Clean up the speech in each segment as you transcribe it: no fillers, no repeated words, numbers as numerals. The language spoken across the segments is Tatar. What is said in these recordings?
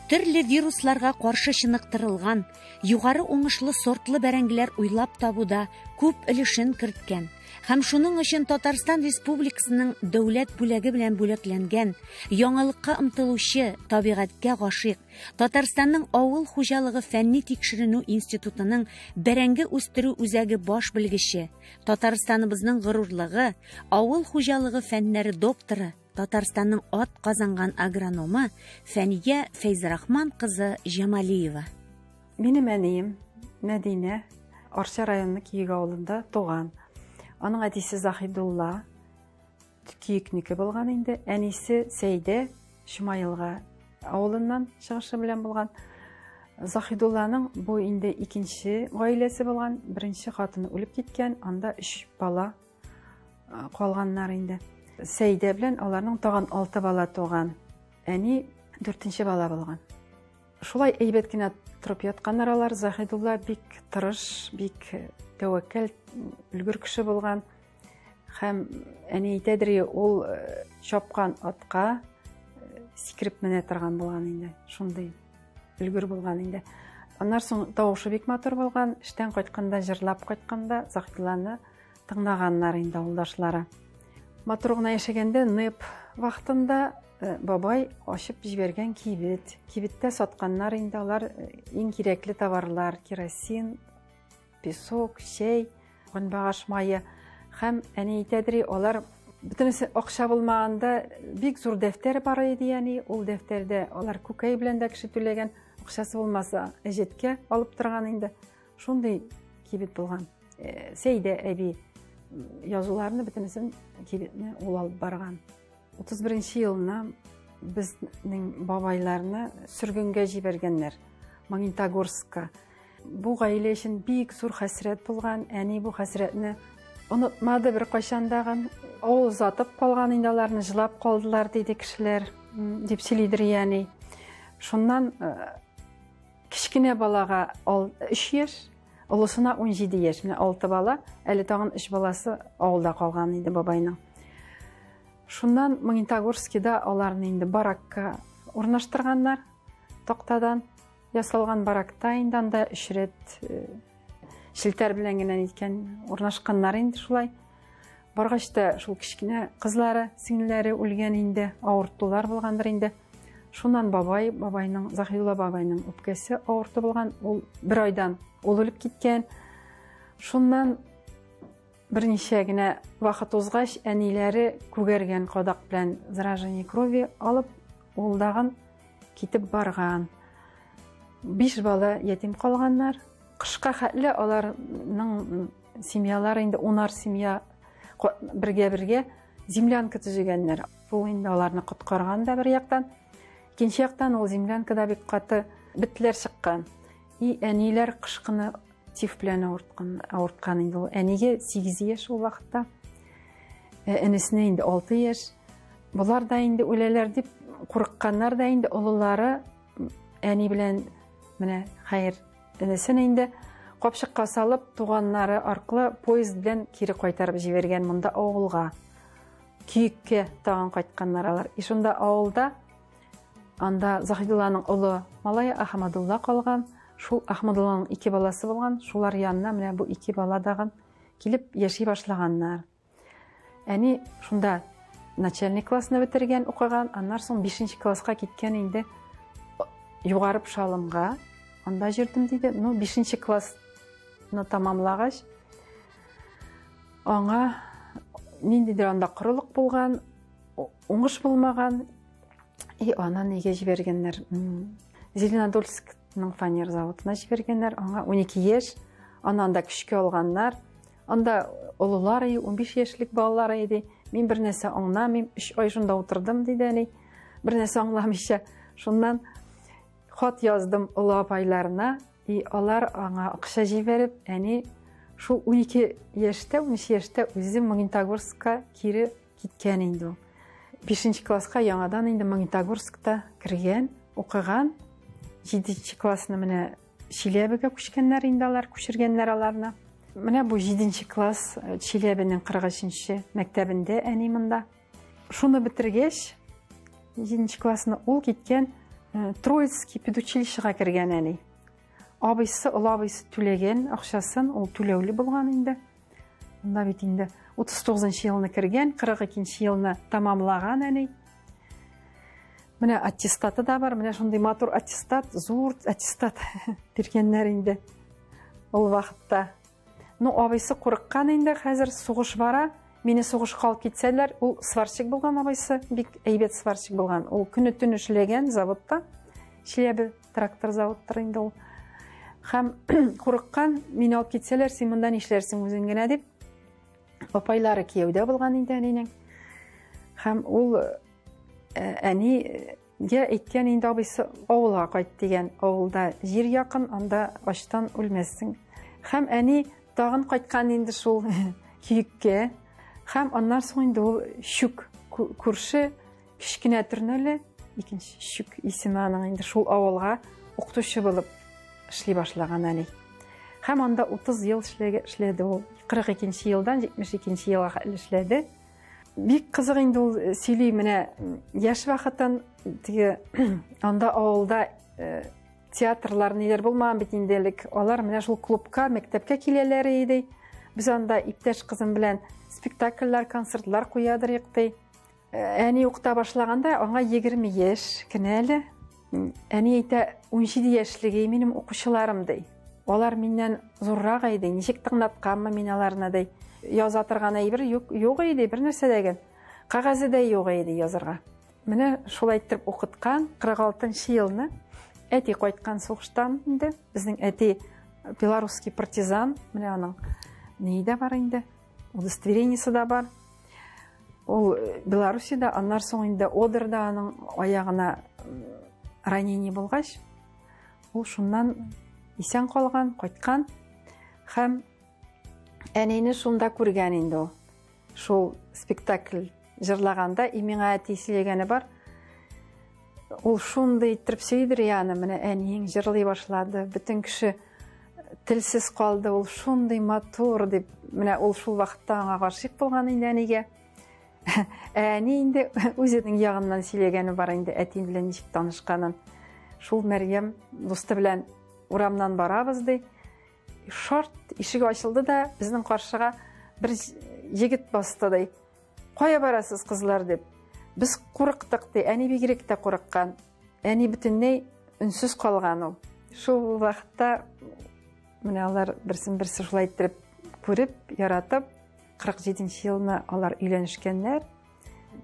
Төрле вирусларга каршы чыныктырылган, югары уңышлы сортлы бәрәңгеләр уйлап табуда күп өлешен керткән һәм шуның өчен Татарстан Республикасының дәүләт бүләге белән бүләкләнгән, яңалыкка омтылучы, табигатькә гашыйк, Татарстанның авыл хуҗалыгы фәнни тикшеренү институтының бәрәңге үстерү үзәге баш белгече, Татарстаныбызның горурлыгы, авыл хуҗалыгы фәннәре докторы, Татарстанның ат казанган агрономы Фәния Фәйзрахман кызы Җамалиева. Минем әнием Мәдинә Арча районы Киек авылында туган. Аның әтисе Заһидулла Киекнеке булган инде. Әнисе Сәйдә Чумаелга авылыннан чыгышы белән булган. Заһидулланың бу инде икенче гаиләсе булган. Беренче хатыны үлеп киткән, анда өч бала калганнар инде. Сәйдә белән аларның тагын 6 бала туган. Әни дүртенче бала булган. Шулай әйбәт кенә торып ятканнар алар. Заһидулла бик тырыш, бик тәвәккәл, өлгер кеше булган. Һәм әни әйтәдер, ул чапкан атка сикереп менә торган булган инде. Шундый өлгер булган инде. Аннан соң тавышы бик матур булган. Эштән кайтканда, җырлап кайтканда Заһидулланы тыңлаганнар инде авылдашлары. Матур гына яшәгәндә НЭП вакытында бабай ачып җибәргән кибет. Кибеттә сатканнар инде алар иң кирәкле товарлар: керосин, песок, чәй, көнбагыш мае. Һәм әни әйтәдер, алар бөтенесе акча булмаганда бик зур дәфтәр бар иде, әни. Ул дәфтәрдә алар күкәй белән дә кеше түләгән, акчасы булмаса әҗәткә алып торган инде. Шундый кибет булган. Сәйдә әби язуларны бөтенесен кибетне ул алып барган. 31 елны безнең бабайларны сөргенгә җибәргәннәр Магнитогорскка. Бу гаилә өчен бик зур хәсрәт булган. Әни бу хәсрәтне онытмады бер кайчан дагын. Авыл озатып калган инде аларны, җылап калдылар диде кешеләр, дип сөйлидер әни. Шуннан кечкенә балага 3 яшь, олысына 17 яшь. Менә 6 бала, әле тагын 3 баласы авылда калган инде бабайның. Шуннан Магнитогорскида аларны инде баракка урнаштырганнар. Тактадан ясалган баракта инде анда 3 рәт челтәр белән генә ниткән урнашканнар инде шулай. Баргач та шул кечкенә кызлары, сеңлеләре үлгән инде, авыртулар булгандыр инде. Шуннан бабай, бабайның, Заһидулла бабайның үпкәсе авырту булган, ул бер айдан ул үлеп киткән. Шуннан берничә генә вакыт узгач, әниләре күгәргән кадак белән заражение крови алып, ул дагын китеп барган. 5 бала ятим калганнар. Кышка хәтле аларның семьялары инде унар семья бергә-бергә землянка төзегәннәр. Бу инде аларны коткарган да бер яктан. Икенче яктан ул землянкада бик каты бетләр чыккан. И әниләр кышкыны тиф белән авырткан инде ул. Әнигә 8 яшь ул вакытта. Энесенә инде 6 яшь. Болар да инде үләләр дип курыкканнар да инде олылары әни белән менә хәер энесен инде капчыкка салып туганнары аркылы поезд белән кире кайтарып җибәргән монда авылга. Киеккә тагын кайтканнар алар. И шунда авылда анда Заһидулланың олы малае Ахмадулла калган. Шул Ахмадулланың 2 баласы булган. Шулар янына менә бу 2 бала дагын килеп яши башлаганнар. Әни шунда начальник классны бетергән, укыган, аннан соң 5 класска киткән инде югары Пшалымга. Анда йөрдем диде. Ну, 5 классны тамамлагач, аңа ниндидер анда корылык булган, уңыш булмаган. И аны нигә җибәргәннәр? Зеленодольскның фанер заводына җибәргәннәр. Аңа 12 яшь. Аны анда көчкә алганнар. Анда олылар иде, 15 яшьлек балалар иде. Мин бер нәрсә аңламыйм, 3 ай шунда утырдым, диде әни. Бер нәрсә аңламыйча. Шуннан хат яздым олы апайларына, и алар аңа акча җибәреп, әни шул 12 яшьтә, 13 яшьтә үзе Магнитогорскка кире киткән инде ул. 5 класска яңадан инде Магнитогорскта кергән, укыган. 7 классны менә Чиләбегә күчкәннәр инде алар, күчергәннәр аларны. Менә бу 7 класс Чиләбенең 43 мәктәбендә әни монда. Шуны бетергәч, 7 классны ул киткән Троицкий педучилищега кергән әни. Абыйсы, олы абыйсы түләгән акчасын, ул түләүле булган инде. Анда бит инде 39 елны кергән, 42 елны тәмамлаган әни. Менә аттестаты да бар, менә шундый матур аттестат, зур аттестат биргәннәр инде ул вакытта. Ну, абыйсы курыккан инде, хәзер сугыш бара, мине сугышка алып китсәләр, ул сварщик булган абыйсы, бик әйбәт сварщик булган. Ул көне төне эшләгән заводта, Чиләбе трактор заводтыр инде ул. Һәм курыккан, мине алып китсәләр, син монда нишләрсең үзең генә дип. Апайлары кияүдә булган инде әнинең. Һәм ул әнигә әйткән инде абыйсы авылга кайт дигән. Авылда җир якын, анда ачтан үлмәссең. Һәм әни тагын кайткан инде шул Көеккә. Һәм аннан соң инде ул Чүк күрше кечкенә Төрнәле, икенче Чүк исеме аның инде, шул авылга укытучы булып эшли башлаган әни. Һәм анда 30 ел эшләде ул. 42 елдан 72 елга хәтле эшләде. Бик кызык инде ул сөйли менә яшь вакытын, теге анда авылда театрлар ниләр булмаган бит инде элек. Алар менә шул клубка, мәктәпкә киләләр иде. Без анда иптәш кызым белән спектакльләр, концертлар куядыр ди. Әни укыта башлаганда аңа 20 яшь кенә әле. Әни әйтә, 17 яшьлеге минем укучыларым ди. Алар миннән зуррак иде, ничек тыңлатканмы мин аларны ди. Яза торган әйбер юк, юк иде, бер нәрсә дә. Кәгазе дә юк иде язырга. Менә шулай иттереп укыткан. 46 елны әти кайткан сугыштан инде. Безнең әти белорусский партизан, менә аның ни дә бар инде, удостоверениесе дә бар. Ул Белоруссиядә, аннан соң инде Одерда аның аягына ранение булгач, ул шуннан исән калган, кайткан һәм әнине шунда күргән инде ул. Шул спектакль җырлаганда, и миңа әти сөйләгәне бар. Ул шундый иттереп сөйдер яны, менә әниең җырлый башлады, бөтен кеше телсез калды, ул шундый матур дип, менә ул шул вакытта аңа гашыйк булган инде әнигә. Әни инде үзенең ягыннан сөйләгәне бар инде әти белән ничек танышканын. Шул Мәрьям дусты белән урамнан барабыз ди. Шарт ишеге ачылды да, безнең каршыга бер егет басты ди. Кая барасыз, кызлар дип. Без курыктык ди. Әни бигрәк тә курыккан. Әни бөтенләй өнсез калган ул. Шул вакытта менә алар берсен берсе шулай иттереп күреп, яратып, 47 елны алар өйләнешкәннәр.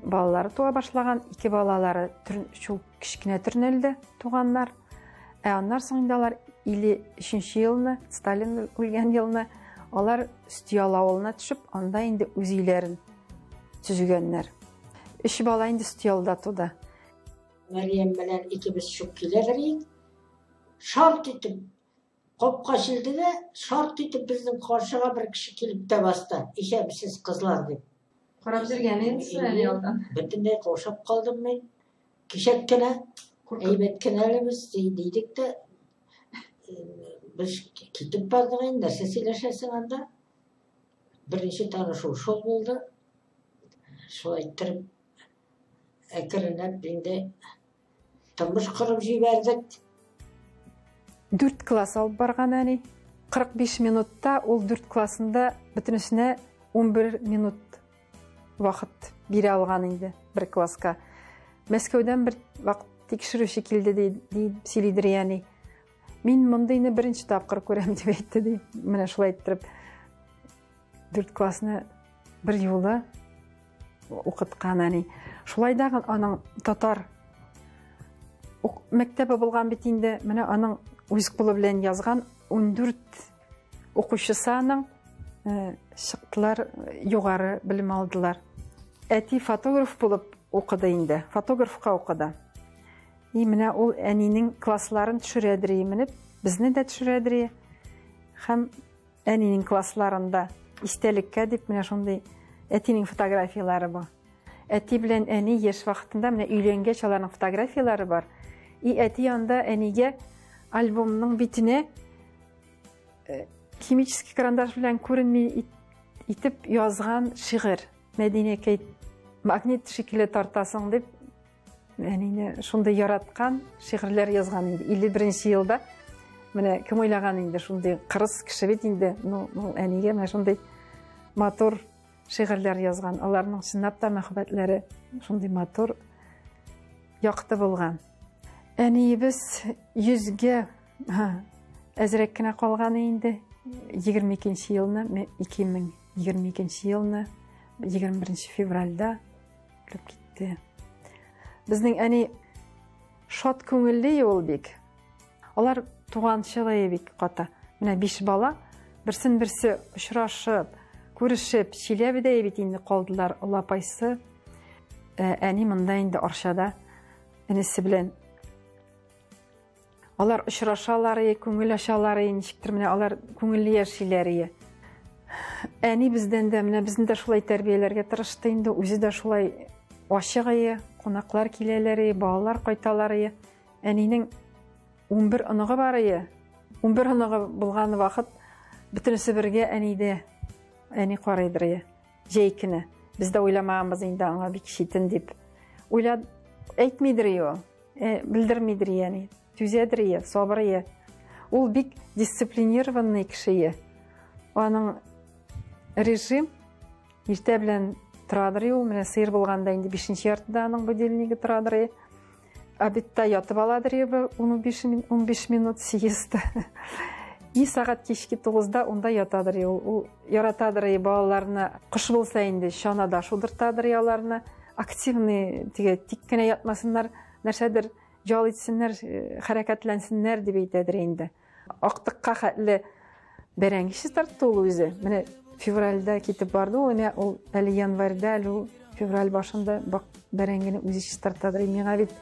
Балалары туа башлаган, ике балалары шул кечкенә Төрнәлдә туганнар. Ә аннан соң инде алар 53 елны, Сталин үлгән елны, алар Өстиял авылына төшеп, анда инде үз өйләрен төзегәннәр. Өч бала инде Өстиялда туды. Мәрьям белән икебез чүк киләдер идек. Шарт итеп капка ачылды да, шарт итеп безнең каршыга бер кеше килеп тә басты. Исәнмесез, кызлар дип. Карап йөргән инде сез әле алдан. Бөтенләй каушап калдым мин. Кисәк кенә, әйбәт кенә әле без дидек тә, без китеп бардык инде, нәрсә сөйләшәсең анда? Беренче танышу шул булды. Шулай иттереп, әкренләп инде тормыш корып җибәрдек. 4 класс алып барган әни. 45 минутта ул 4 классында бөтенесенә 11 минут вакыт бирә алган инде бер класска. Мәскәүдән бер вакыт тикшерүче килде ди, дип сөйлидер әни. Мин мондыйны беренче тапкыр күрәм дип әйтте ди. Менә шулай иттереп 4 классны бер юлы укыткан әни. Шулай да аның татар мәктәбе булган бит инде. Менә аның үз кулы белән язган 14 укучысы аның чыктылар, югары белем алдылар. Әти фотограф булып укыды инде, фотографка укыды. И менә ул әнинең классларын төшерәдер, менеп, безне дә төшерәдер. Һәм әнинең классларында истәлеккә дип менә шундый әтинең фотографияләре бар. Әти белән әни яшь вакытында менә өйләнгәч аларның фотографияләре бар. И әти анда әнигә альбомның битенә химический карандаш белән күренми итеп язган шигырь. Мәдинәкәй, магнит шикелле тартасың дип Әнине шундый яраткан, шигырьләр язган инде. 51 елда менә кем уйлаган инде шундый кырыс кеше бит инде. Ну, әнигә менә шундый матур шигырьләр язган. Аларның чынлап та мәхәббәтләре шундый матур, якты булган. Әниебез 100гә әзрәк кенә калган инде. 22 елны, 2022 елны 21 февральдә үлеп китте. Безнең әни шат күңелле ул бик. Алар туганчылыгы бик каты. Менә 5 бала, берсен берсе очрашып, күрешеп, Чиләбедә бит инде калдылар олапайсы. Әни монда инде Арчада энесе белән. Алар очрашалар, күңел ачалар, ничектер менә алар күңелле яшиләр. Әни бездән дә, менә безне дә шулай тәрбияләргә тырышты инде, үзе дә шулай ачык, кунаклар киләләр, балалар кайталар. Әнинең 11 оныгы бар. 11 оныгы булган вакыт бөтенесе бергә әнидә, әни карыйдыр. Җәй көне. Без дә уйламаганбыз инде аңа бик читен дип. Уйлап әйтмидер ул, белдермидер әни. Түзәдер, сабыр. Ул бик дисциплинированный кеше. Аның режим иртә белән торадыр ул, менә сыер булганда инде 5:30 аның будильнигы торадыр. Обедта ятып аладыр 15 минут сиеста. И сәгать кичке 9-да унда ятадыр ул. Ул яратадыр балаларны, кыш булса инде чанада шудыртадыр аларны. Активный теге тик кенә ятмасыннар, нәрсәдер ял итсеннәр, хәрәкәтләнсеннәр дип әйтәдер инде. Актыкка хәтле бәрәңге чистартты ул үзе. Менә февральдә китеп барды ул, менә ул әле январьда, әле ул февраль башында бак бәрәңгене үзе чистартадыр. Миңа бит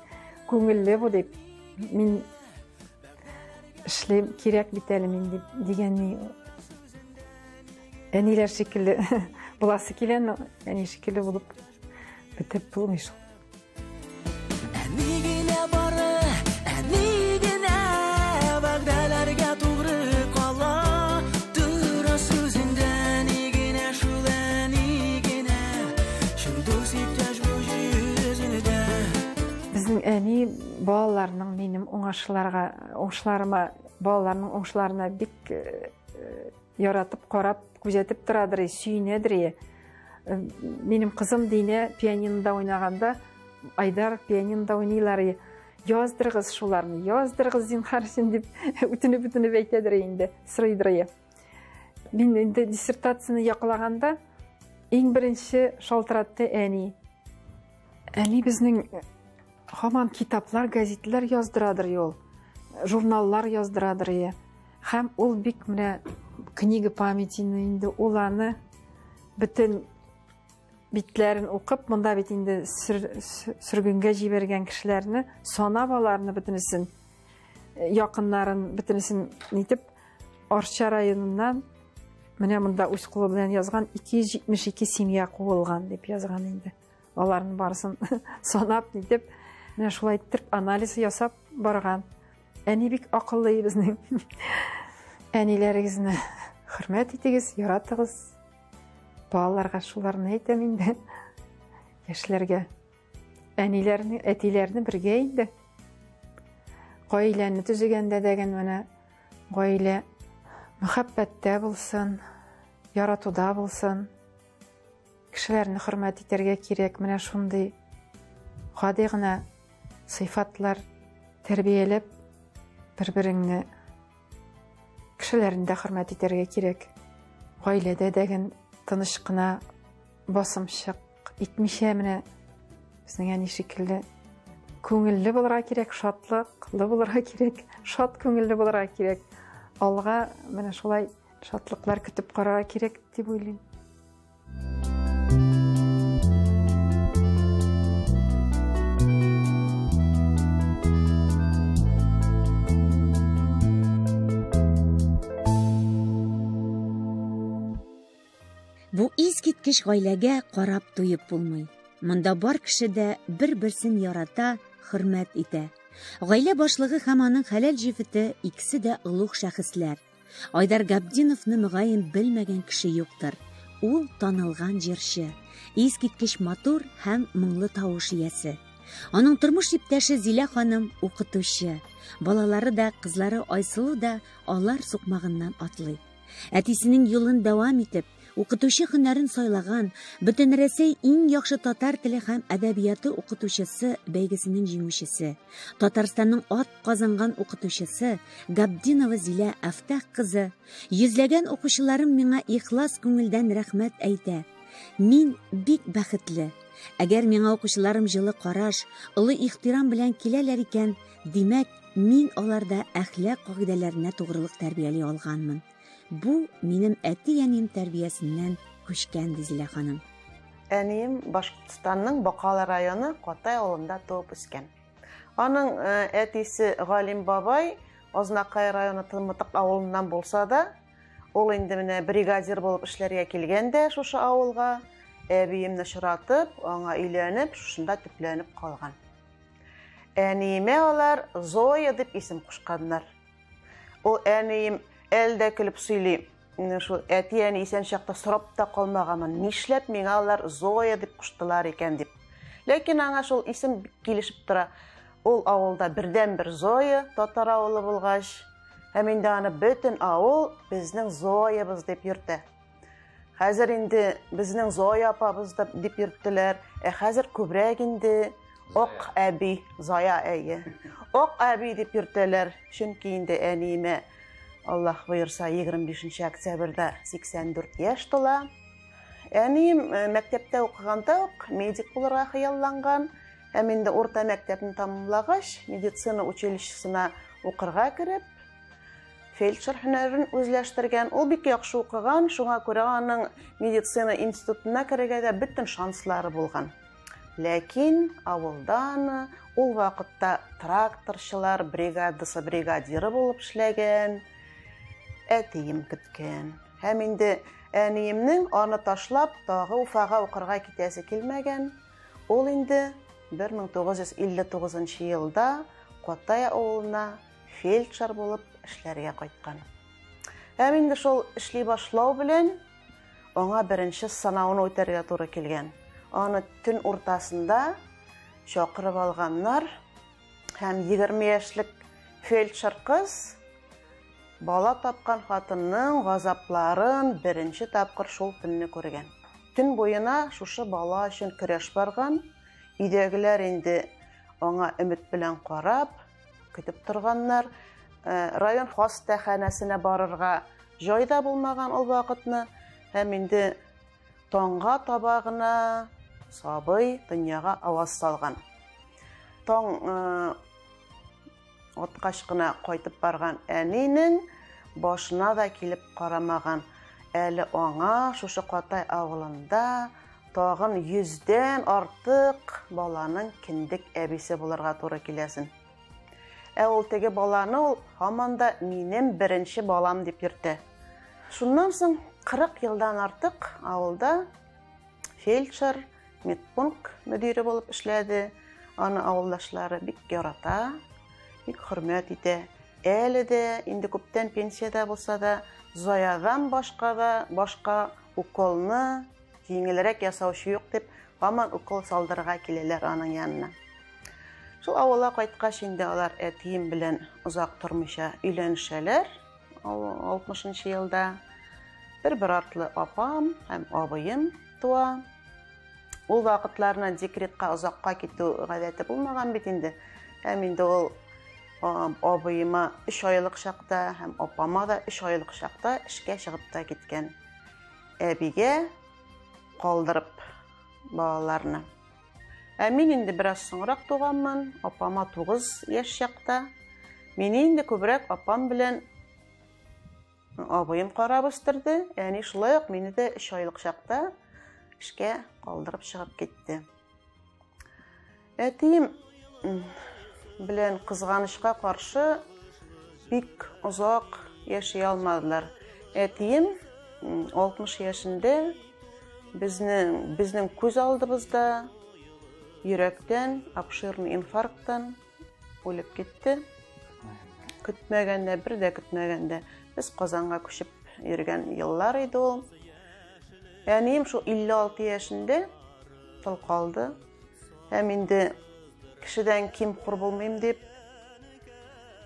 күңелле бу дип. Мин эшлим, кирәк бит әле мин дип дигәнни. Әниләр шикелле буласы килә, әни шикелле булып бетеп булмый шул. Әни генә бары, әни генә вәгъдәләргә тугры кала. Тора сүзендә әни генә, шул әни генә, чын дус иптәш бу җир йөзендә. Безнең әни балаларның минем уңышларга, уңышларыма, балаларның уңышларына бик яратып карап, күзәтеп торадыр, сөенәдер. Минем кызым Динә пианинода уйнаганда, Айдар пианинода уйныйлар. Яздырыгыз шуларны, яздырыгыз зинһар өчен дип үтенеп-үтенеп әйтәдер инде, сорыйдыр. Мин инде диссертацияне яклаганда иң беренче шалтыратты әни. Әни безнең һаман китаплар, газетлар яздырадыр ул, журналлар яздырадыр. Һәм ул бик менә книга памятины инде ул аны бөтен битләрен укып, монда бит инде сөргенгә җибәргән кешеләрне санап аларны бөтенесен, якыннарын бөтенесен нитеп, Арча районыннан менә монда үз кулы белән язган 272 семья куылган дип язган инде. Аларның барысын санап нитеп, менә шулай итеп анализ ясап барган. Әни бик акыллы безнең. Әниләрегезне хөрмәт итегез, яратыгыз. Балаларга шуларны әйтәм инде. Яшьләргә. Әниләрне, әтиләрне бергә инде. Гаиләне төзегәндә дәген менә гаилә мәхәббәттә булсын, яратуда булсын. Кешеләрне хөрмәт итәргә кирәк. Менә шундый гади генә сыйфатлар тәрбияләп, бер-береңне, кешеләрне дә хөрмәт итәргә кирәк. Гаиләдә дәген тыныч кына басымчык итмичә менә безнең әни шикелле күңелле булырга кирәк, шатлыклы булырга кирәк, шат күңелле булырга кирәк. Алга менә шулай шатлыклар көтеп карарга кирәк дип уйлыйм. Бу искиткеч гаиләгә карап туеп булмый. Монда бар кеше дә бер-берсен ярата, хөрмәт итә. Гаилә башлыгы һәм аның хәләл җефете икесе дә олуг шәхесләр. Айдар Габдиновны мөгаен белмәгән кеше юктыр. Ул танылган җырчы, искиткеч матур һәм моңлы тавыш иясе. Аның тормыш иптәше Зилә ханым укытучы. Балалары да, кызлары Айсылу да алар сукмагыннан атлый. Әтисенең юлын дәвам итеп, укытучы һөнәрен сайлаган, Бөтенрәсәй иң яхшы татар теле һәм әдәбияты укытучысы бәйгесенең җиңүчесе, Татарстанның ат казанган укытучысы Габдинова Зилә Әфтах кызы, йөзләгән укучыларым миңа ихлас күңелдән рәхмәт әйтә. Мин бик бәхетле. Әгәр миңа укучыларым җылы караш, олы ихтирам белән киләләр икән, димәк, мин аларда әхлак кагыйдәләренә тугрылык тәрбияли алганмын. Бу минем әти-әнием тәрбиясеннән күчкән, ди Зилә ханым. Әнием Башкортстанның Бакалы районы Катай авылында туып үскән. Аның әтисе Галим бабай Азнакай районы Тымытык авылыннан булса да, ул инде менә бригадир булып эшләргә килгән дә шушы авылга, әбиемне очратып, аңа өйләнеп, шушында төпләнеп калган. Әниемә алар Зоя дип исем кушканнар. Ул әнием әле дә көлеп сөйли. Шул әти-әни исән чакта сорап та калмаганмын, нишләп миңа алар Зоя дип куштылар икән дип. Ләкин аңа шул исем бик килешеп тора. Ул авылда бердәнбер Зоя татар авылы булгач, һәм инде аны бөтен авыл безнең Зоябыз дип йөртә. Хәзер инде безнең Зоя апабыз дип йөрттеләр. Ә хәзер күбрәк инде Ок әби, Зая әйе. Ок әби дип йөртәләр, чөнки инде әниемә Аллаһ боерса 25 октябрьдә 84 яшь тула. Әнием мәктәптә укыганда ук медик булырга хыялланган. Һәм инде урта мәктәпне тәмамлагач, медицина училищесына укырга кереп, фельдшер һөнәрен үзләштергән. Ул бик яхшы укыган, шуңа күрә аның медицина институтына керергә дә бөтен шанслары булган. Ләкин авылда аны ул вакытта тракторчылар бригадасы бригадиры булып эшләгән әтием көткән. Һәм инде әниемнең аны ташлап тагы Уфага укырга китәсе килмәгән. Ул инде 1959 елда Катай авылына фельдшер булып эшләргә кайткан. Һәм инде шул эшли башлау белән аңа беренче сынауны үтәргә туры килгән. Аны төн уртасында чакырып алганнар һәм 20 яшьлек фельдшер кыз бала тапкан хатынның газапларын беренче тапкыр шул төнне күргән. Төн буена шушы бала өчен көрәш барган. Өйдәгеләр инде аңа өмет белән карап, көтеп торганнар. Район хастаханәсенә барырга җай да булмаган ул вакытны. Һәм инде таңга таба гына сабый дөньяга аваз салган. Таң аткач кына кайтып барган әнинең башына да килеп карамаган. Әле аңа шушы Катай авылында тагын 100-дән артык баланың кендек әбисе булырга туры киләсен. Ә ул теге баланы ул һаман да минем беренче балам дип йөртә. Шуннан соң 40 елдан артык авылда фельдшер, медпункт мөдире булып эшләде. Аны авылдашлары бик ярата, бик хөрмәт итә. Әле дә инде күптән пенсиядә булса да, Заядан башка да башка уколны җиңелрәк ясаучы юк дип, һаман укол салдырырга киләләр аның янына. Шул авылга кайткач инде алар әтием белән озак тормыйча өйләнешәләр. 60 елда бер-бер артлы апам һәм абыем туа. Ул вакытларны декретка озакка китү гадәте булмаган бит инде. Һәм инде ул абыема 3 айлык чакта һәм апама да 3 айлык чакта эшкә чыгып та киткән. Әбигә калдырып балаларны. Ә мин инде бераз соңрак туганмын, апама 9 яшь чакта. Мине инде күбрәк апам белән абыем карап үстерде. Әни шулай ук мине дә 3 айлык чакта эшкә калдырып чыгып китте. Әтием белән кызганычка каршы бик озак яши алмадылар. Әтием 60 яшендә безнең күз алдыбызда йөрәктән, обширный инфаркттан үлеп китте. Көтмәгәндә, бер дә көтмәгәндә без Казанга күчеп йөргән еллар иде ул. Әнием шул 56 яшендә тол калды. Һәм инде Кешедән ким хур булмыйм дип,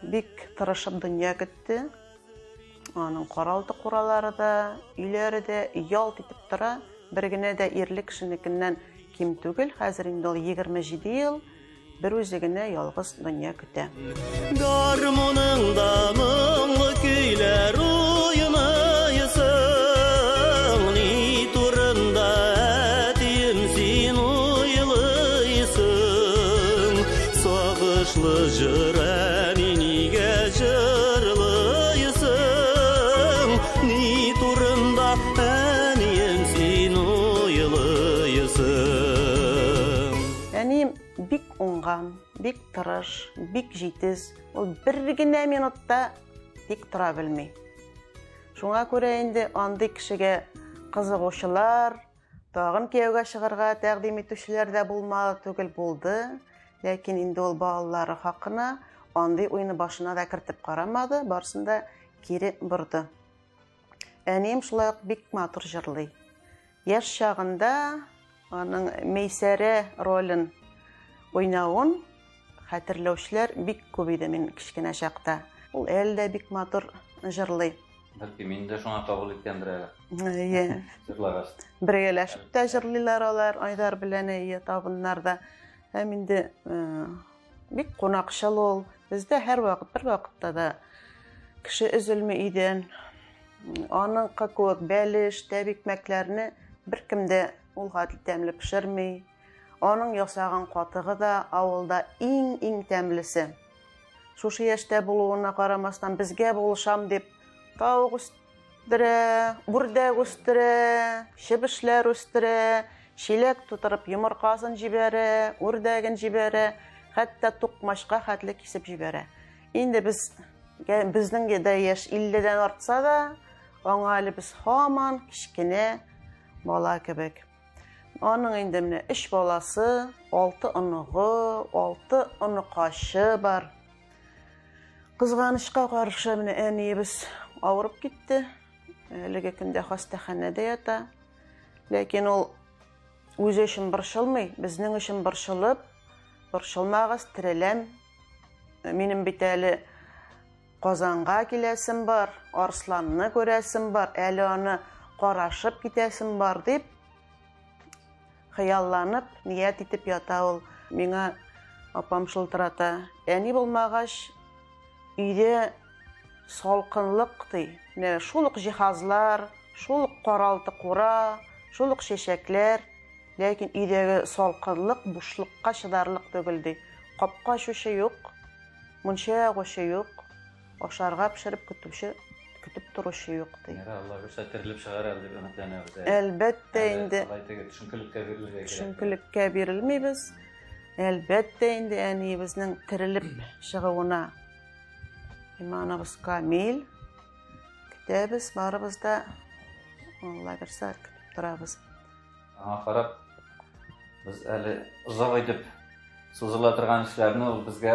бик тырышып дөнья көтте. Аның каралты куралары да, өйләре дә ялт итеп тора. Бер генә дә ирле кешенекеннән ким түгел. Хәзер инде ул 27 ел бер үзе генә ялгыз дөнья көтә. Гармуныңда моңлы көйләр уйныйсың, ни турында, әтием, син уйлыйсың? Сагышлы җыр, әни, нигә җырлыйсың? Ни турында, әнием, син уйлыйсың? Әнием бик уңган, бик тырыш, бик җитез. Ул бер генә минутта тик тора белми. Шуңа күрә инде андый кешегә кызыгучылар, тагын кияүгә чыгарга тәкъдим итүчеләр дә булмады түгел, булды. Ләкин инде ул балалары хакына андый уйны башына да кертеп карамады, барысын да кире борды. Әнием шулай ук бик матур җырлый. Яшь чагында аның Мәйсәрә ролен уйнавын хәтерләүчеләр бик күп иде мин кечкенә чакта. Ул әле дә бик матур җырлый. Бәлки мине дә шуңа кабул иткәндер әле. Әйе. Җырлагач. Бергәләшеп тә җырлыйлар алар Айдар белән, әйе, табыннарда. Һәм инде бик кунакчыл ул. Бездә һәрвакыт, бер вакытта да кеше өзелми өйдән. Аныңкы кебек бәлеш, тәбикмәкләрне беркем дә ул хәтле тәмле пешерми. Аның ясаган катыгы да авылда иң-иң тәмлесе. Шушы яшьтә булуына карамастан безгә булышам дип тавык үстерә, үрдәк үстерә, чебешләр үстерә, чиләк тутырып йомыркасын җибәрә, үрдәген җибәрә, хәтта тукмачка хәтле кисеп җибәрә. Инде без безнең дә яшь 50-дән артса да, аңа әле без һаман кечкенә бала кебек. Аның инде менә 3 баласы, 6 оныгы, 6 оныкашы бар. Кызганычка каршы менә әниебез авырып китте. Әлеге көндә хастаханәдә ята. Ләкин ул үзе өчен борчылмый, безнең өчен борчылып, борчылмагыз, тереләм. Минем бит әле Казанга киләсем бар, Арсланны күрәсем бар, әле аны карашып китәсем бар дип хыялланып, ният итеп ята ул. Миңа апам шылтырата. Әни булмагач, өйдә салкынлык ди. Менә шул ук җиһазлар, шул ук каралты кура, шул ук чәчәкләр, ләкин өйдәге салкынлык бушлыкка чыдарлык түгел ди. Капка ачучы юк, мунча ягучы юк, ашарга пешереп көтүче, көтеп торучы юк ди. Ярар, Алла бирсә терелеп чыгар әле дип өметләнәбез. Әлбәттә инде. Алай теге төшенкелеккә бирелергә кирәк. Төшенкелеккә бирелмибез. Әлбәттә инде әниебезнең терелеп чыгуына иманыбыз камил. Көтәбез, барыбыз да Алла бирсә көтеп торабыз. Аңа карап без әле озак итеп сузыла торган эшләрне ул безгә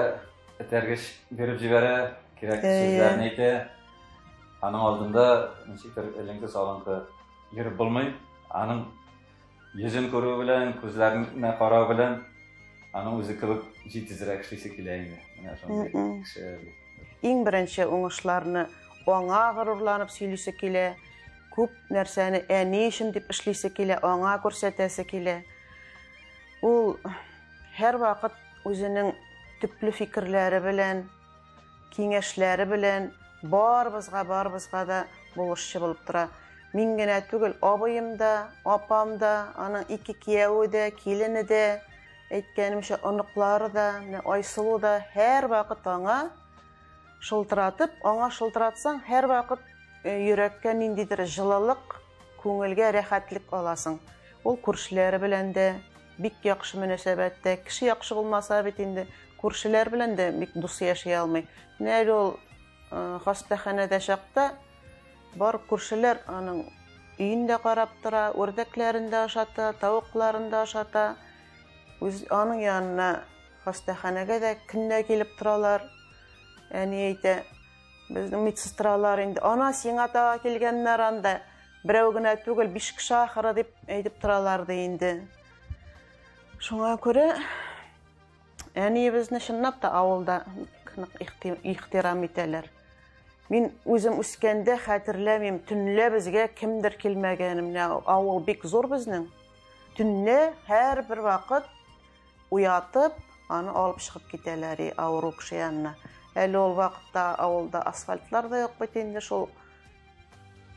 этәргеч биреп җибәрә, кирәкле сүзләрне әйтә. Аның алдында ничектер эленке-салынкы йөреп булмый. Аның йөзен күрү белән, күзләренә карау белән аның үзе кебек җитезрәк эшлисе килә инде. Менә шундый кеше. Иң беренче уңышларны аңа горурланып сөйлисе килә. Күп нәрсәне әни өчен дип эшлисе килә, аңа күрсәтәсе килә. Ул һәрвакыт үзенең төпле фикерләре белән, киңәшләре белән барыбызга, барыбызга да булышчы булып тора. Мин генә түгел, абыем да, апам да, аның ике кияве дә, килене дә, әйткәнемчә, оныклары да, менә Айсылу да һәрвакыт аңа шылтыратып, аңа шылтыратсаң, һәрвакыт йөрәккә ниндидер җылылык, күңелгә рәхәтлек аласың. Ул күршеләре белән дә бик яхшы мөнәсәбәттә. Кеше яхшы булмаса бит инде күршеләр белән дә бик дус яши алмый. Менә әле ул хастаханәдә чакта бар күршеләр аның өен дә карап тора, үрдәкләрен дә ашата, тавыкларын да ашата. Үз аның янына хастаханәгә дә көннә килеп торалар. Әни әйтә, безнең медсестралар инде, ана сиңа таба килгәннәр анда, берәү генә түгел, 5 кеше ахыры дип әйтеп торалар ди инде. Шуңа күрә Әниебезне чынлап та авылда нык ихтирам итәләр. Мин үзем үскәндә хәтерләмим, төнлә безгә кемдер килмәгән. Менә авыл бик зур безнең. Төнлә һәрбер вакыт уятып, аны алып чыгып китәләр авыру кеше янына. Әле ул вакытта авылда асфальтлар да юк бит инде, шул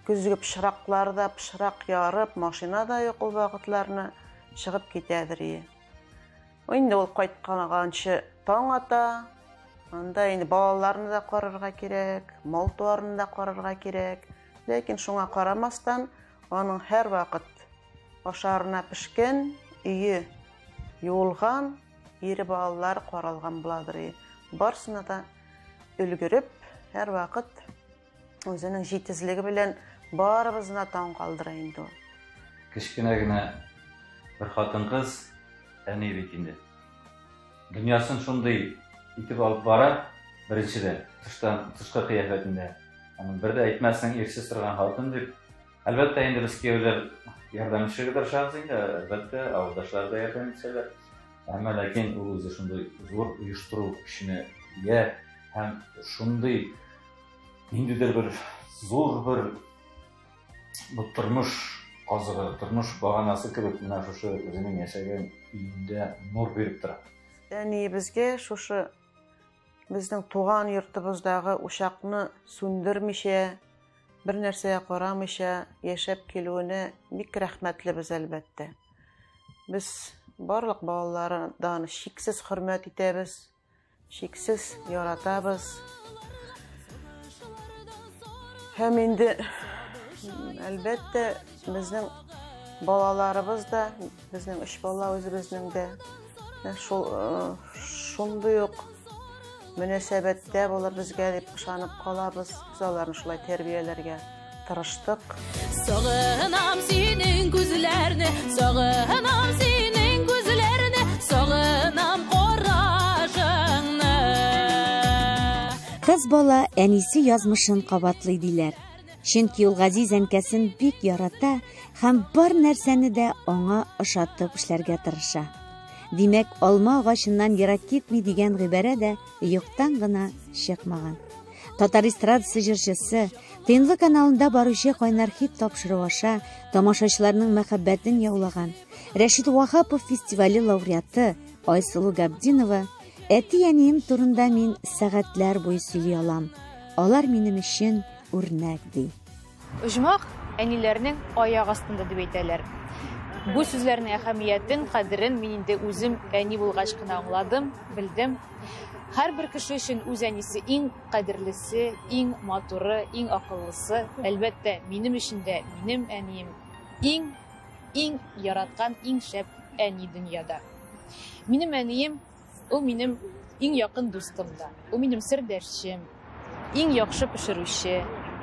көзге пычраклар да, пычрак ярып, машина да юк ул вакытларны чыгып китәдер. Инде ул кайтканганчы таң ата. Анда инде балаларны да карарга кирәк, мал-туарны да карарга кирәк. Ләкин шуңа карамастан, аның һәр вакыт ашарына пешкән, өе юылган, ире балалар каралган буладыр. Барсына да өлгереп, һәр вакыт үзенең җитезлеге белән барыбызны таң калдыра инде ул. Кечкенә генә бер хатын-кыз әни бит инде. Дөньясын шундый итеп алып бара, беренчедән, тыштан, тышкы кыяфәтендә. Аның бер дә әйтмәсең, ирсез торган хатын дип. Әлбәттә, инде без кияүләр ярдәм итешергә тырышабыз инде, әлбәттә, авылдашлар да ярдәм итсәләр. Әмма ләкин ул үзе шундый зур оештыру көченә ия һәм шундый ниндидер бер зур бер бу тормыш казыгы, тормыш баганасы кебек менә шушы үзенең яшәгән өендә нур биреп тора. Әниебезгә шушы безнең туган йортыбыздагы учакны сүндермичә, бер нәрсәгә карамыйча яшәп килүенә бик рәхмәтлебез әлбәттә. Без барлык балалардан чиксез хөрмәт итәбез, чиксез яратабыз. Һәм инде әлбәттә безнең балаларыбыз да, безнең өч бала үзебезнең дә шул шундый ук мөнәсәбәттә булыр безгә дип ышанып калабыз. Без аларны шулай тәрбияләргә тырыштык. Сагынам синең күзләрне, сагынам синең күзләрне, сагынам карашыңны. Кыз бала әнисе язмышын кабатлый диләр. Чөнки ул газиз әнкәсен бик ярата һәм бар нәрсәне дә аңа ошатып эшләргә тырыша. Димәк, алма агачыннан ерак китми дигән гыйбарә дә юктан гына чыкмаган. Татар эстрадасы җырчысы ТНВ каналында баручы Кайнар хит тапшыруы аша тамашачыларның мәхәббәтен яулаган Рәшит Ваһапов фестивале лауреаты Айсылу Габдинова әти-әнием турында мин сәгатьләр буе сөйли алам. Алар минем өчен үрнәк ди. Оҗмах әниләрнең аяк астында дип әйтәләр. Бу сүзләрнең әһәмиятен, кадерен мин инде үзем әни булгач кына аңладым, белдем. Һәрбер кеше өчен үз әнисе иң кадерлесе, иң матуры, иң акыллысы. Әлбәттә, минем өчен дә минем әнием иң, иң яраткан, иң шәп әни дөньяда. Минем әнием ул минем иң якын дустым да, ул минем сердәшчем, иң яхшы пешерүче,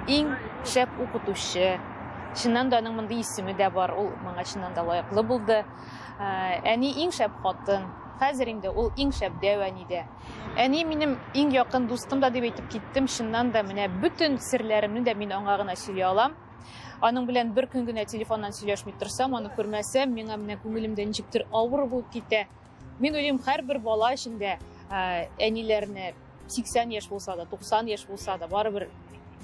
иң шәп укытучы. Чыннан да аның мондый исеме дә бар, ул моңа чыннан да лаеклы булды. Әни иң шәп хатын, хәзер инде ул иң шәп дәү әни дә. Әни минем иң якын дустым да дип әйтеп киттем, чыннан да менә бөтен серләремне дә мин аңа гына сөйли алам. Аның белән бер көн генә телефоннан сөйләшми торсам, аны күрмәсәм, миңа менә күңелемдә ничектер авыр булып китә. Мин уйлыйм, һәрбер бала өчен дә әниләрне 80 яшь булса да, 90 яшь булса да, барыбер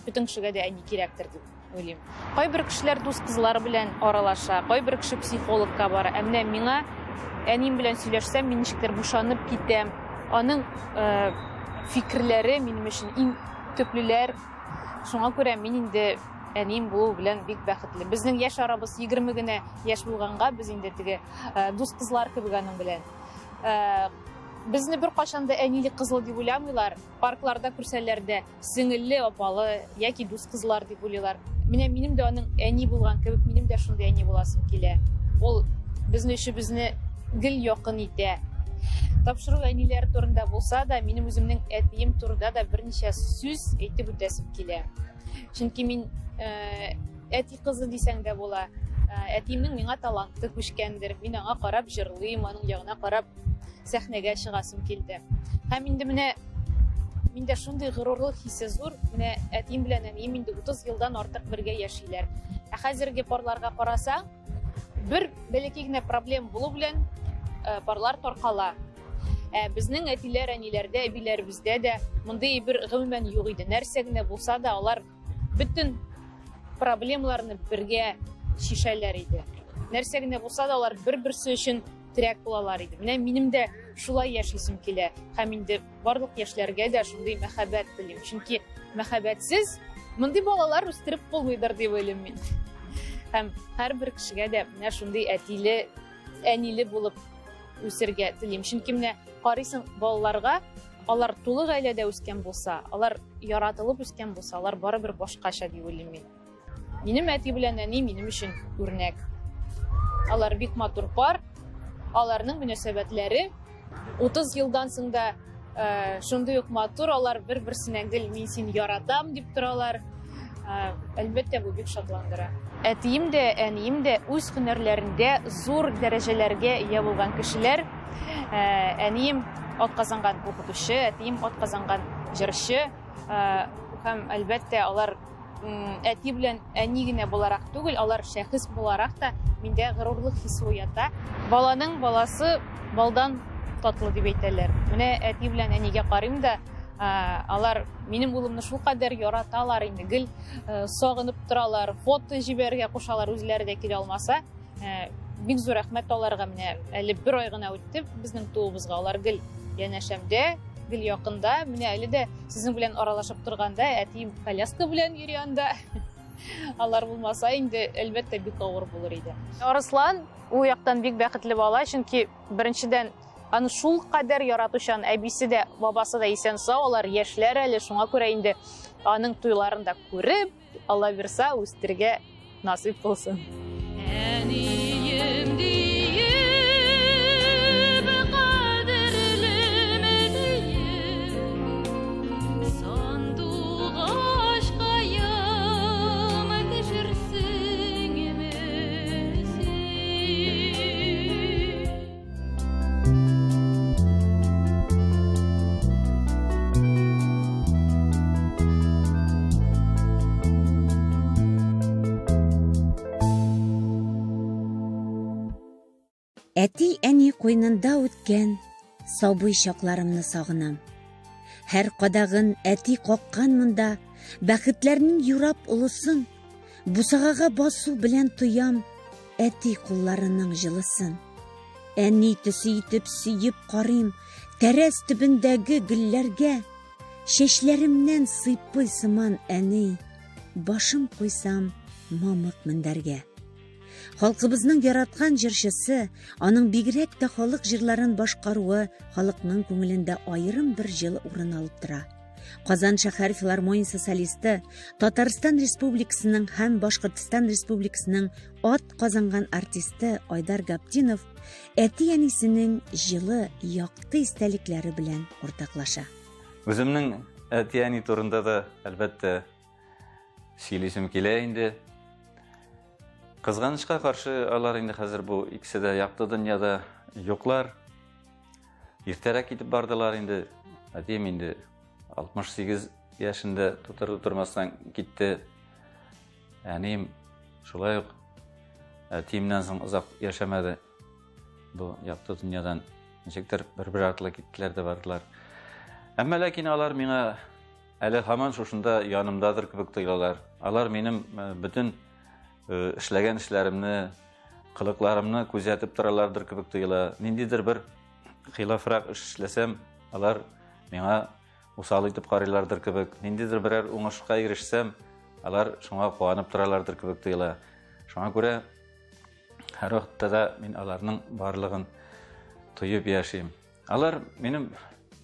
бөтен кешегә дә әни кирәктер дип уйлыйм. Кайбер кешеләр дус кызлары белән аралаша, кайбер кеше психологка бара. Ә менә миңа әнием белән сөйләшсәм, мин ничектер бушанып китәм. Аның фикерләре минем өчен иң төплеләр. Шуңа күрә мин инде әнием булу белән бик бәхетле. Безнең яшь арабыз 20 генә яшь булганга, без инде теге дус кызлар кебек аның белән. Безне бер кашан да әниле кызлы дип уйламыйлар. Паркларда күрсәләр дә сеңелле, апалы яки дус кызлар дип уйлыйлар. Менә минем дә аның әни булган кебек, минем дә шундый әни буласым килә. Ул безне өчебезне гел якын итә. Тапшыру әниләр турында булса да, минем үземнең әтием турында да берничә сүз әйтеп үтәсем килә. Чөнки мин әти кызы дисәң дә була. Әтиемнең миңа таланты күчкәндер. Мин аңа карап җырлыйм, аның ягына карап сәхнәгә чыгасым килде. Һәм инде менә миндә шундый горурлык хисе зур. Менә әтием белән әнием инде 30 елдан артык бергә яшиләр. Ә хәзерге парларга карасаң, бер бәләкәй генә проблем булу белән парлар таркала. Ә безнең әтиләр, әниләрдә, әбиләребездә дә мондый әйбер гомумән юк иде. Нәрсә генә булса да, алар бөтен проблемаларны бергә чишәләр иде. Нәрсә генә булса да, алар бер-берсе өчен терәк булалар иде. Менә минем дә шулай яшисем килә. Һәм инде барлык яшьләргә дә шундый мәхәббәт телим. Чөнки мәхәббәтсез мондый балалар үстереп булмыйдыр дип уйлыйм мин. Һәм һәрбер кешегә дә менә шундый әтиле, әниле булып үсергә телим. Чөнки менә карыйсың балаларга, алар тулы гаиләдә үскән булса, алар яратылып үскән булса, алар барыбер башкача дип уйлыйм мин. Минем әти белән әни минем өчен үрнәк. Алар бик матур пар. Аларның мөнәсәбәтләре 30 елдан соң да шундый ук матур. Алар бер-берсенә гел мин сине яратам дип торалар. Әлбәттә, бу бик шатландыра. Әтием дә, әнием дә үз һөнәрләрендә зур дәрәҗәләргә ия булган кешеләр. Әнием атказанган укытучы, әтием атказанган җырчы. Һәм әлбәттә, алар әти белән әни генә буларак түгел, алар шәхес буларак та миндә горурлык хисе уята. Баланың баласы балдан татлы дип әйтәләр. Менә әти белән әнигә карыйм да, алар минем улымны шулкадәр яраталар инде, гел сагынып торалар, фото җибәрергә кушалар, үзләре дә килә алмаса. Бик зур рәхмәт аларга. Менә әле бер ай гына үтте безнең туыбызга, алар гел янәшәмдә, гел якында. Менә әле дә сезнең белән аралашып торганда әтием коляска белән йөри анда. Алар булмаса инде, әлбәттә, бик авыр булыр иде. Арыслан ул яктан бик бәхетле бала, чөнки беренчедән аны шул кадәр яратучан әбисе дә, бабасы да исән сау, алар яшьләр әле, шуңа күрә инде аның туйларын да күреп, Алла бирса, үстерергә насыйп булсын. Әнием диеп, кадерлем әнием, сандугачкаем төшерсеңме син? Әти-әни куйнында үткән сабый чакларымны сагынам. Һәр кадагын әти каккан монда, бәхетләрнең юрап олысын, бусагага басу белән тоям әти кулларының җылысын. Әни төсе итеп сөеп карыйм тәрәз төбендәге гөлләргә, чәчләремнән сыйпый сыман әни, башым куйсам мамык мендәргә. Халкыбызның яраткан җырчысы, аның бигрәк тә халык җырларын башкаруы халыкның күңелендә аерым бер җылы урын алып тора. Казан шәһәр филармониясе солисты, Татарстан Республикасының һәм Башкортстан Республикасының ат казанган артисты Айдар Габдинов әти-әнисенең җылы, якты истәлекләре белән уртаклаша. Үземнең әти-әни турында да, әлбәттә, сөйлисем килә инде. Кызганычка каршы, алар инде хәзер бу икесе дә якты дөньяда юклар. Иртәрәк китеп бардылар инде. Әтием инде 68 яшендә тутырмастан китте. Әнием шулай ук әтиемнән соң озак яшәмәде. Бу якты дөньядан ничектер бер-бер артлы киттеләр дә бардылар. Әмма ләкин алар миңа әле һаман шушында янымдадыр кебек тоелалар. Алар минем бөтен эшләгән эшләремне, кылыкларымны күзәтеп торалардыр кебек тоела. Ниндидер бер хилафрак эш эшләсәм, алар миңа усал итеп карыйлардыр кебек. Ниндидер берәр уңышка ирешсәм, алар шуңа куанып торалардыр кебек тоела. Шуңа күрә һәр вакытта да мин аларның барлыгын тоеп яшим. Алар минем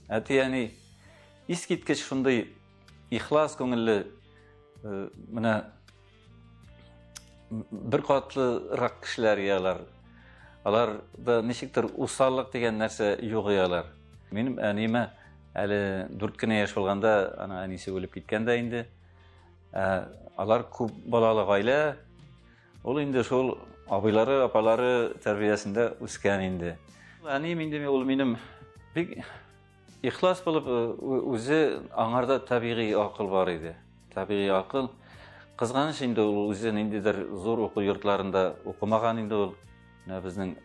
әти-әни искиткеч шундый ихлас күңелле, менә бер катлырак кешеләр ялар. Алар да ничектер усаллык дигән нәрсә юк ялар. Минем әниемә әле 4 кенә яшь булганда ана әнисе үлеп киткән дә инде. Алар күп балалы гаилә. Ул инде шул абыйлары, апалары тәрбиясендә үскән инде. Әнием инде ул минем бик ихлас булып, үзе аңарда табигый акыл бар иде. Табигый акыл. Кызганыч инде ул үзе ниндидер зур уку йортларында укымаган инде ул. Менә безнең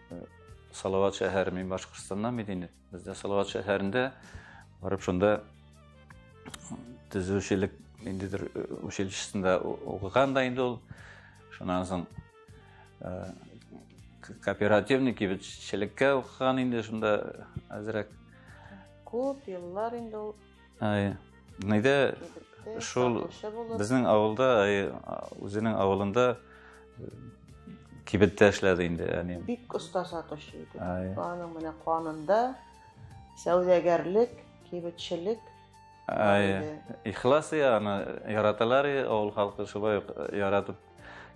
Салават шәһәре, мин Башкортстаннан бит инде. Бездә Салават шәһәрендә барып шунда төзүчелек ниндидер училищесында укыган да инде ул. Шуннан соң кооперативный кибетчелеккә укыган инде шунда әзрәк. Күп еллар инде ул. Ай, нидә шул безнең авылда, үзенең авылында кибеттә эшләде инде әнием. Бик оста сатучы иде. Аның менә канында сәүдәгәрлек, кибетчелек. Ай, ихлас аны яраталар, авыл халкы шулай ук яратып.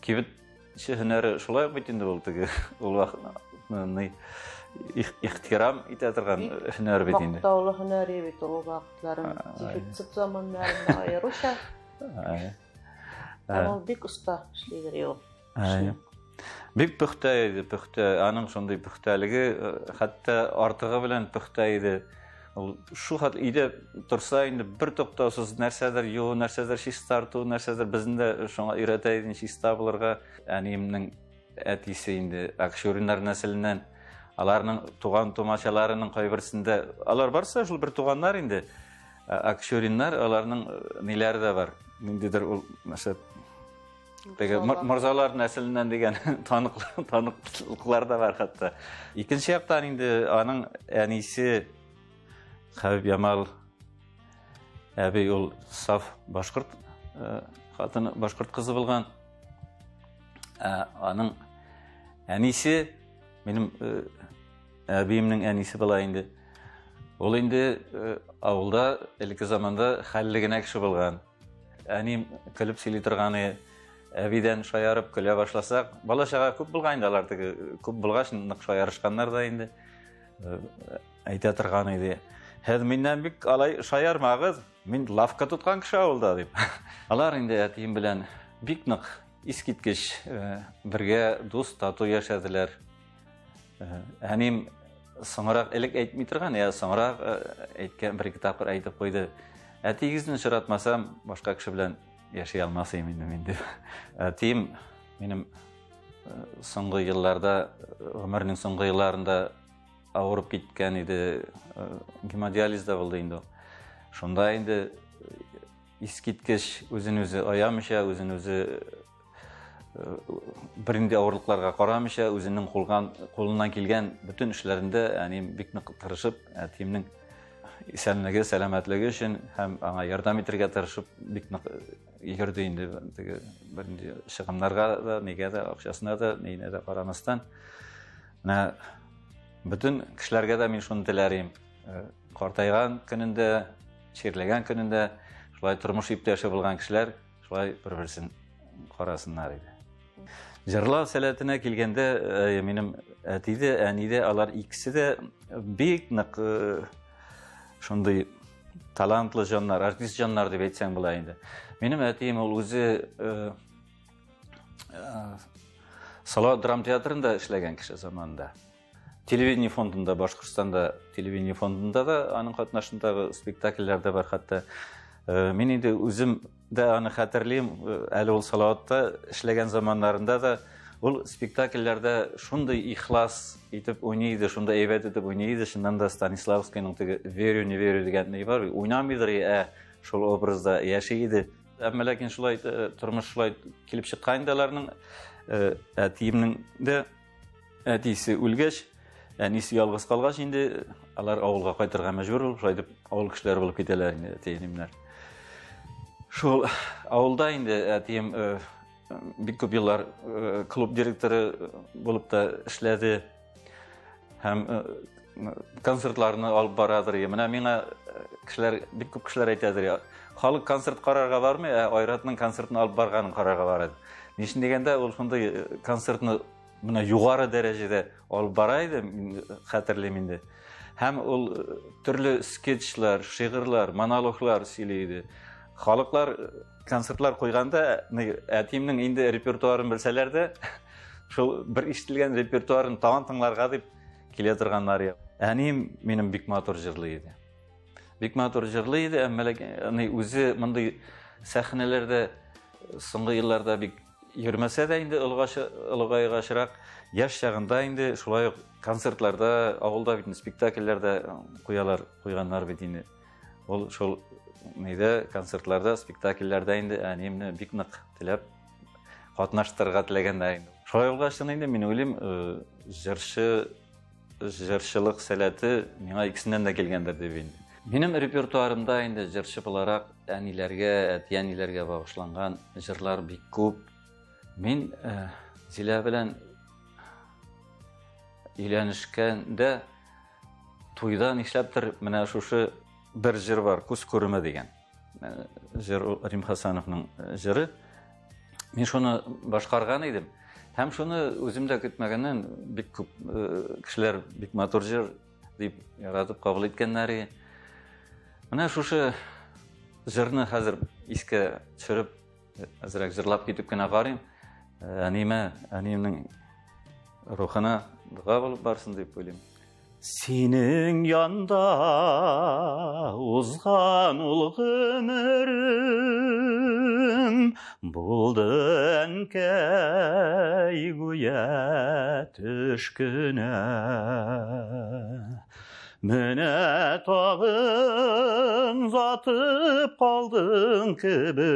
Кибетче һөнәре шулай ук бит инде ул теге ул вакытны ихтирам итә торган һөнәр бит инде. Мактаулы һөнәр бит ул вакытларын, дефицит заманнарында аеруча. Һәм ул бик оста эшлидер ул. Бик пөхтә иде, пөхтә. Аның шундый пөхтәлеге, хәтта артыгы белән пөхтә иде. Ул шу хәтле өйдә торса инде бер туктаусыз нәрсәдер юу, нәрсәдер чистарту, нәрсәдер безне дә шуңа өйрәтә иде, чиста булырга. Әниемнең әтисе инде Акчуриннар нәселеннән. Аларның туган тумачаларының кайберсендә, алар барысы шул бер туганнар инде. Акчуриннар, аларның ниләре дә бар. Ниндидер ул нәрсә теге морзалар нәселеннән дигән таныклыклар да бар хәтта. Икенче яктан инде аның әнисе Хәбиб Ямал әби ул саф башкорт хатыны, башкорт кызы булган. Аның әнисе минем әбиемнең әнисе була инде. Ул инде авылда элекке заманда хәлле генә кеше булган. Әнием көлеп сөйли торганы, әбидән шаярып көлә башласак, бала чага күп булган инде алар теге, күп булгач нык шаярышканнар да инде. Әйтә торган иде. Һәз миннән бик алай шаярмагыз, мин лавка тоткан кеше авылда дип. Алар инде әтием белән бик нык искиткеч бергә дус тату яшәделәр. Әнием соңрак элек әйтми торган, я соңрак әйткән бер ике тапкыр әйтеп куйды. Әтиегезне очратмасам, башка кеше белән яши алмас идем инде мин дип. Әтием минем соңгы елларда, гомернең соңгы елларында авырып киткән иде, гемодиализда булды инде ул. Шунда инде искиткеч үзен үзе аямыйча, үзен үзе бернинди авырлыкларга карамыйча, үзенең кулыннан килгән бөтен эшләрендә әнием бик нык тырышып, әтиемнең исәнлеге, сәламәтлеге өчен һәм аңа ярдәм итәргә тырышып бик нык йөрде инде теге бернинди чыгымнарга да, нигә дә, акчасына да, ниенә дә карамастан. Менә бөтен кешеләргә дә мин шуны теләр идем. Картайган көнендә, чирләгән көнендә шулай тормыш иптәше булган кешеләр шулай бер-берсен карасыннар иде. Җырлау сәләтенә килгәндә, минем әти дә, әни дә, алар икесе дә бик нык шундый талантлы җаннар, артист җаннар дип әйтсәң була инде. Минем әтием ул үзе Салават драма театрында эшләгән кеше заманында. Телевидение фондында, Башкортстанда телевидение фондында да аның катнашындагы спектакльләр дә бар хәтта. Мин инде үзем дә аны хәтерлим, әле ул Салаватта эшләгән заманнарында да ул спектакльләрдә шундый ихлас итеп уйный иде, шундый әйбәт итеп уйный иде. Чыннан да Станиславскийның теге «Верю, не верю» дигән ни бар, уйнамыйдыр, ә шул образда яши иде. Әмма ләкин шулай тормыш шулай килеп чыккан инде аларның. Әтиемнең дә әтисе үлгәч, әнисе ялгыз калгач инде алар авылга кайтырга мәҗбүр булып, шулай итеп авыл кешеләре булып китәләр инде әти-әниемнәр. Шул авылда инде әтием бик күп еллар клуб директоры булып та эшләде. Һәм концертларны алып барадыр. Менә миңа кешеләр, бик күп кешеләр әйтәдер. Халык концерт карарга бармый, ә Айратның концертын алып барганын карарга бара. Ни өчен дигәндә, ул шундый концертны менә югары дәрәҗәдә алып бара иде, мин хәтерлим инде. Һәм ул төрле скетчлар, шигырьләр, монологлар сөйли иде. Халыклар концертлар куйганда, әтиемнең инде репертуарын белсәләр дә, шул бер ишетелгән репертуарын тагын тыңларга дип килә торганнар. Әнием минем бик матур җырлый иде. Бик матур җырлый иде, әмма ләкин үзе мондый сәхнәләрдә соңгы елларда бик йөрмәсә дә инде олыгайгачрак, яшь чагында инде шулай ук концертларда, авылда бит спектакльләрдә куялар, куйганнар бит инде. Ул шул нидә концертларда, спектакльләрдә инде әниемне бик нык теләп катнаштырырга теләгәннәр инде. Шулай булгач инде мин уйлыйм, җырчы җырчылык сәләте миңа икесеннән дә килгәндер дип инде. Минем репертуарымда инде җырчы буларак әниләргә, әти-әниләргә багышланган җырлар бик күп. Мин Зилә белән өйләнешкәндә туйда нишләптер менә шушы бер җыр бар, Күз күреме дигән. Җыр Рим Хасановның җыры. Мин шуны башкарган идем. Һәм шуны үзем дә көтмәгәннән бик күп кешеләр бик матур җыр дип яратып кабул иткәннәр. Менә шушы җырны хәзер искә төшереп, әзрәк җырлап китеп кенә карыйм. Әниемә, әниемнең рухына дога булып барсын дип уйлыйм. Синең янда узган ул гомерем булды, әнкәй, гүя төш кенә. Менә тагын затып калдың кебек,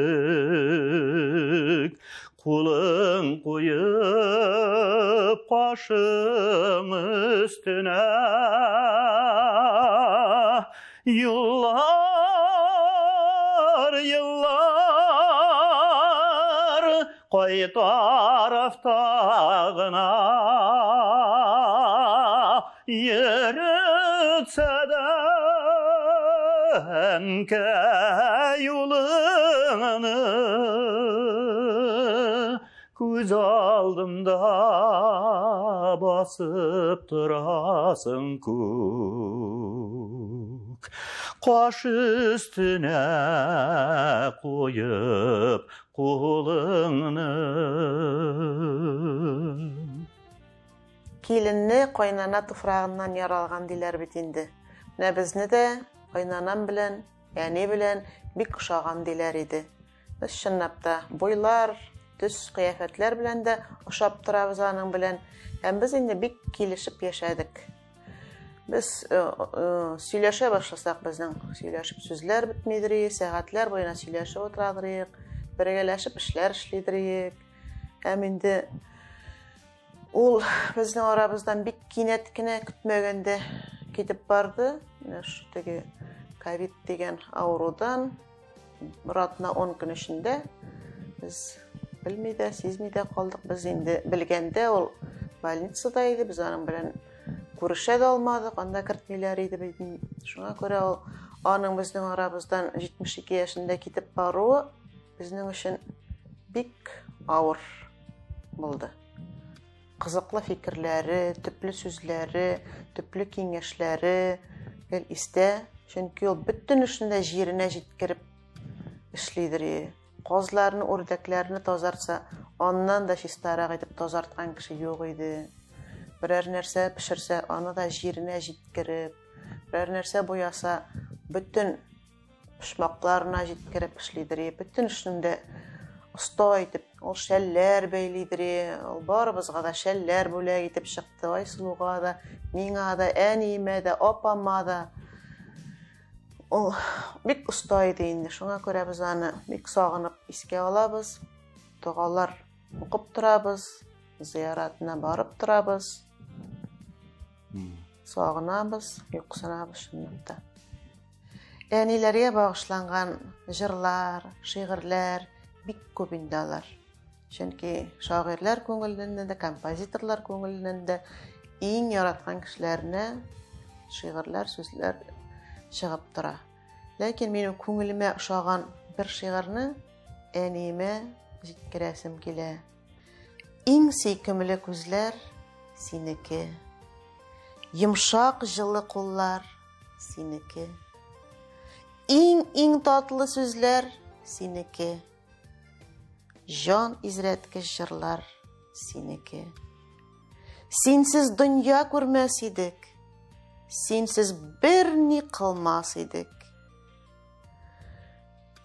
кулың куеп кашың өстенә. Юллар, еллар кай тарафта гына йөртсә дә, әнкәй, юлыңны күз алдымда басып торасың күк. Каш өстенә куеп кулыңны. Киленне кайнана туфрагыннан яралган диләр бит инде. Менә безне дә кайнанам белән, әни белән бик ошаган диләр иде. Без чынлап та буйлар, төс, кыяфәтләр белән дә ошап торабыз аның белән. Һәм без инде бик килешеп яшәдек. Без сөйләшә башласак, безнең сөйләшеп сүзләр бетмидер, сәгатьләр буена сөйләшеп утырадыр, бергәләшеп эшләр эшлидер. Һәм инде ул безнең арабыздан бик кинәт кенә, көтмәгәндә китеп барды. Менә шу теге ковид дигән авырудан бер атна 10 көн эчендә без белми дә, сизми дә калдык. Без инде белгәндә ул больницада иде, без аның белән күрешә дә алмадык, анда кертмиләр иде бит. Шуңа күрә ул аның безнең арабыздан 72 яшендә китеп баруы безнең өчен бик авыр булды. Кызыклы фикерләре, төпле сүзләре, төпле киңәшләре гел истә, чөнки ул бөтен эшне дә җиренә җиткереп эшлидер. Казларны, үрдәкләрне тазартса, аннан да чистарак итеп тазарткан кеше юк иде. Берәр нәрсә пешерсә, аны да җиренә җиткереп, берәр нәрсә буяса, бөтен почмакларына җиткереп эшлидер. Бөтен эшне дә оста итеп, ул шәлләр бәйлидер. Ул барыбызга да шәлләр бүләк итеп чыкты. Айсылуга да, миңа да, әниемә дә, апама да. Ул бик оста иде инде. Шуңа күрә без аны бик сагынып искә алабыз. Догалар укып торабыз, зыяратына барып торабыз. Сагынабыз, юксынабыз чынлап та. Әниләргә багышланган җырлар, шигырьләр бик күп инде алар. Чөнки шагыйрьләр күңеленнән дә, композиторлар күңеленнән дә иң яраткан кешеләренә шигырьләр, сүзләр чыгып тора. Ләкин минем күңелемә ошаган бер шигырьне әниемә җиткерәсем килә. Иң сөйкемле күзләр синеке. Йомшак җылы куллар синеке. Иң-иң татлы сүзләр синеке. Җан изрәткеч җырлар синеке. Синсез дөнья күрмәс идек. Синсез берни кылмас идек.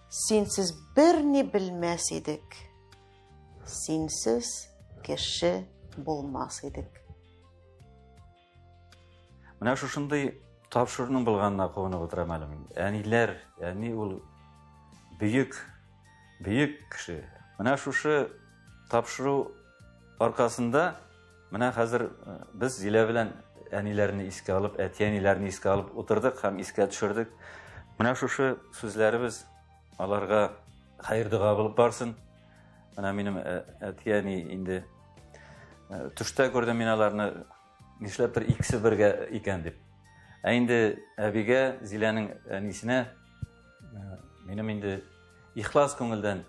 Синсез берни белмәс идек. Синсез кеше булмас идек. Менә шушындый тапшыруның булганына куанып утырам әле мин. Әниләр, әни ул бөек, бөек кеше. Менә шушы тапшыру аркасында менә хәзер э, без Зилә белән әниләрне искә алып, әти-әниләрне искә алып утырдык һәм искә төшердек. Менә шушы сүзләребез аларга хәер дога булып барсын. Менә минем э, әти-әни инде э, төштә күрдем мин аларны нишләптер икесе бергә икән дип. Ә инде әбигә, Зиләнең әнисенә э, минем инде ихлас күңелдән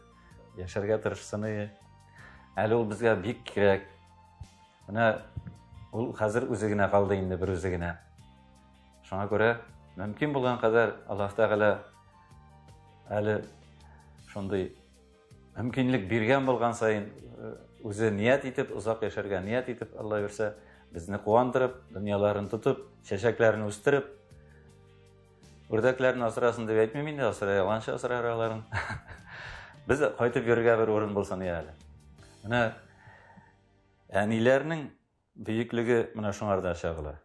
яшәргә тырышсын иде. Әле ул безгә бик кирәк. Менә ул хәзер үзе генә калды инде, бер үзе генә. Шуңа күрә мөмкин булган кадәр Аллаһ Тәгалә әле шундый мөмкинлек биргән булган саен э, үзе ният итеп, озак яшәргә ният итеп, Алла бирсә, безне куандырып, дөньяларын тотып, чәчәкләрен үстереп, үрдәкләрне асрасын дип әйтмим инде, асрай алганча асрар аларын. Без кайтып йөрергә бер урын булсын әле. Менә әниләрнең бөеклеге менә шуңарда чагыла.